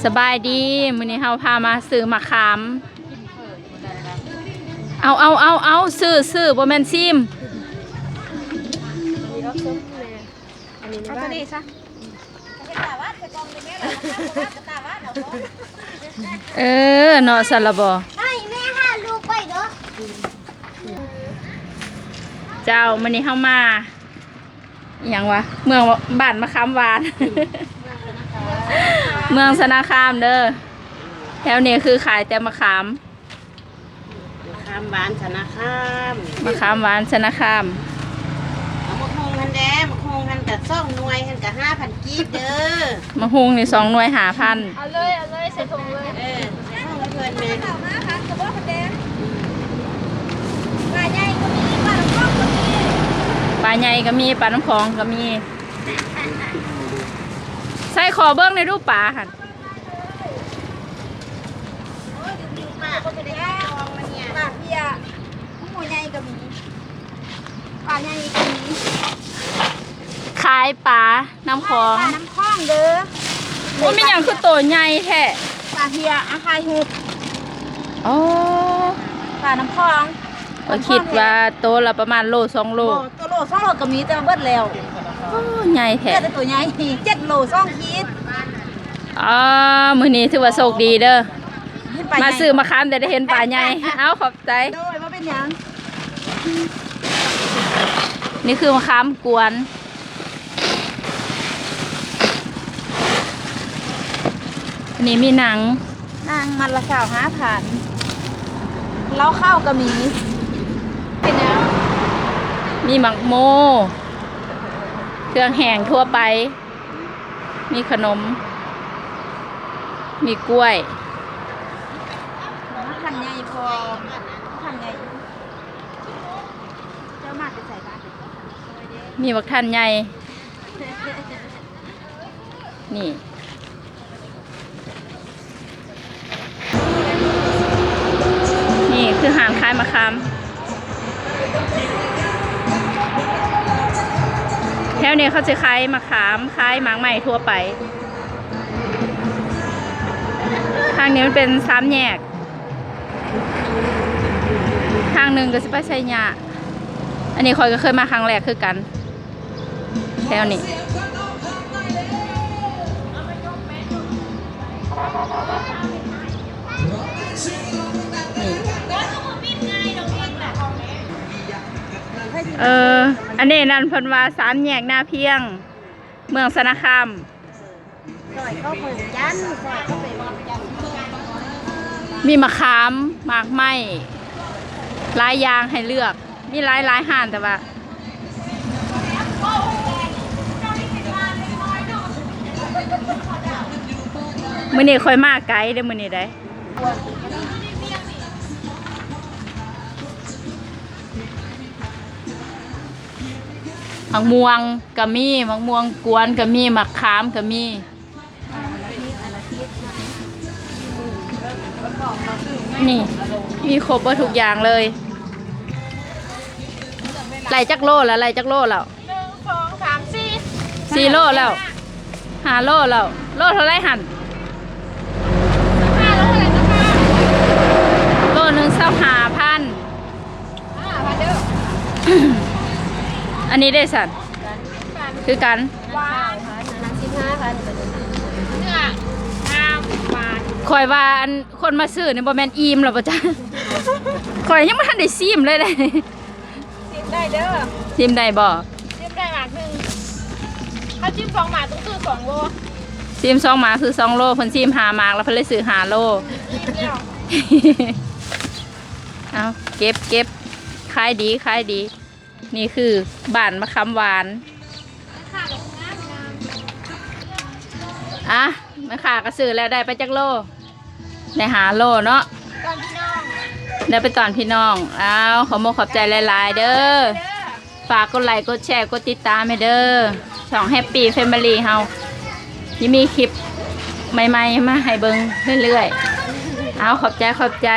ສະບາຍດີ ມື້ນີ້ເຮົາພາມາຊື້ໝາກຂາມ. ເອົາ ເອົາ ເອົາ ເອົາ ຊື້ ຊື້ ບໍ່ແມ່ນຊີມ. ເອົາຕົວນີ້ຊະ. ເອີ ເນາະ ຊັ້ນລະບໍ. ໃຫ້ແມ່ຫາລູກໄປເດີ້. ເຈົ້າ ມື້ນີ້ເຮົາມາ ອີ່ຫຍັງວະ ເມືອງ ບ້ານມະຂາມຫວານ ເມືອງຊະນະຄາມເດີ້. ແຖວນີ້ຄືຂາຍແຕ່ມະຂາມ ມະຂາມຫວານຊະນະຄາມ ມະຂາມຫວານຊະນະຄາມ. ເອົາໝາກຫຸ່ງຫັ້ນແດ່ ໝາກຫຸ່ງຫັ້ນກະສອງໜ່ວຍຫັ້ນກະຫ້າພັນກີບເດີ້. ໝາກຫຸ່ງນີ້ສອງໜ່ວຍຫ້າພັນ. ເອົາເລີຍ ເອົາເລີຍ ໃສ່ຖົງເລີຍ. ເອີ ໃສ່ຖົງເພິ່ນແມ່. ປາໃຫຍ່ກໍມີ ປານ້ຳຂອງກໍມີ ປາໃຫຍ່ກໍມີ ປານ້ຳຂອງກໍມີ. ໃສ່ຂໍເບິ່ງແດ່ດູປາຫັ້ນ. ປາເພຍ ໝູໃຫຍ່ກໍມີ ປາໃຫຍ່ກໍມີ. ຂາຍປານ້ຳຂອງ ປານ້ຳຂອງເດີ້. ໂອ້ ແມ່ນຫຍັງຄືໂຕໃຫຍ່ແທ້? ປາເພຍ ອາ ຖ່າຍຮູບ. ອໍ ປານ້ຳຂອງ. ຂ້ອຍຄິດວ່າໂຕລະປະມານໂລສອງໂລ. ບໍ່ ໂຕໂລສອງໂລກໍມີ ແຕ່ວ່າເບິດແລ້ວ. ໂອ້ ໃຫຍ່ແທ້ ເຫຼືອແຕ່ໂຕໃຫຍ່ ເຈັດໂລສອງຂີດ. ອໍ ມື້ນີ້ຖືວ່າໂຊກດີເດີ້ ມາຊື້ມະຂາມແຕ່ໄດ້ເຫັນປາໃຫຍ່. ເອົາ ຂອບໃຈ. ໂດຍ ບໍ່ເປັນຫຍັງ. ນີ້ຄືມະຂາມກວນ. ອັນນີ້ມີໜັງ ໜັງມັດລະຊາວຫ້າພັນ. ເຫຼົ້າຂາວກໍມີ. ເປັນຫຍັງ? ມີໝາກໂມ ເຄື່ອງແຫ້ງທົ່ວໄປ ມີຂະໜົມ ມີກ້ວຍ. ໝາກທັນໃຫຍ່ພໍ ໝາກທັນໃຫຍ່ຢູ່. ເຈົ້າມາແຕ່ໃສ? ບ້ານ ມີບັກທັນໃຫຍ່. ນີ້ ນີ້ຄືຮ້ານຂາຍມະຂາມ. ແຖວນີ້ເຂົາຊິຂາຍມະຂາມ ຂາຍໝາກໄມ້ທົ່ວໄປ. ທາງນີ້ມັນເປັນສາມແຍກ. ທາງໜຶ່ງກໍຊິໄປໄຊຍະ. ອັນນີ້ຂ້ອຍກໍເຄີຍມາຄັ້ງແລກຄືກັນ ແຖວນີ້. ນີ້ ເອີ ອັນນີ້ນັ້ນເພິ່ນວ່າສາມແຍກນາພຽງ ເມືອງຊະນະຄາມ. ຊອຍເຂົ້າເບິ່ງຈັນ ຊອຍເຂົ້າໄປເບິ່ງຈັນ. ມີມະຂາມ ໝາກໄມ້ ຫຼາຍຢ່າງໃຫ້ເລືອກ ມີຫຼາຍໆຮ້ານ ແຕ່ວ່າມື້ນີ້ຂ້ອຍມາໄກເດີ້ ມື້ນີ້ໄດ. ໝາກມ່ວງກໍມີ ໝາກມ່ວງກວນກໍມີ ໝາກຂາມກໍມີ. ນີ້ ມີຄົບເບິດທຸກຢ່າງເລີຍ. ໄລ່ຈັກໂລລະ? ໄລ່ຈັກໂລແລ້ວ? ໜຶ່ງ ສອງ ສາມ ສີ່ ສີ່ໂລແລ້ວ ຫ້າໂລແລ້ວ. ໂລເທົ່າໃດຫັ້ນ? ໂລໜຶ່ງ ຊາວຫ້າພັນ. ອັນນີ້ເດ້ຊັ້ນ ຄືກັນ ຫວານ ສິບຫ້າພັນ. ເນື້ອງາມ ຫວານ. ຂ້ອຍວ່າອັນຄົນມາຊື້ນີ້ບໍ່ແມ່ນອີ່ມແລ້ວບໍ່ຈັກ? ຂ້ອຍຍັງບໍ່ທັນໄດ້ຊີມເລີຍເດ້. ຊີມໄດ້ເດີ້. ຊີມໄດ້ບໍ່? ຊີມໄດ້ໝາກໜຶ່ງ. ຖ້າຊີມສອງໝາກຕ້ອງຊື້ສອງໂລ. ຊີມສອງໝາກຊື້ສອງໂລ. ເພິ່ນຊີມຫ້າໝາກແລ້ວ ເພິ່ນເລີຍຊື້ຫ້າໂລ. ອີ່ມແລ້ວ. ເອົາ ເກັບ ເກັບ ຂາຍດີ ຂາຍດີ. ນີ້ຄືບ້ານມະຂາມຫວານ. ອ່ະ ແມ່ຄ້າກໍຊື້ແລ້ວ ໄດ້ໄປຈັກໂລ? ໄດ້ຫ້າໂລເນາະ. ຕອນພີ່ນ້ອງ ໄດ້ໄປຕອນພີ່ນ້ອງ. ອ້າວ ຂອບມຸກຂອບໃຈຫຼາຍໆເດີ້. ຝາກກົດໄລ້ ກົດແຊ ກົດຕິດຕາມໃຫ້ເດີ້ ຊ່ອງ Happy Family ເຮົາ ຊິມີຄລິບໃໝ່ໆມາໃຫ້ເບິ່ງເລື້ອຍໆ. ເອົາ ຂອບໃຈ ຂອບໃຈ.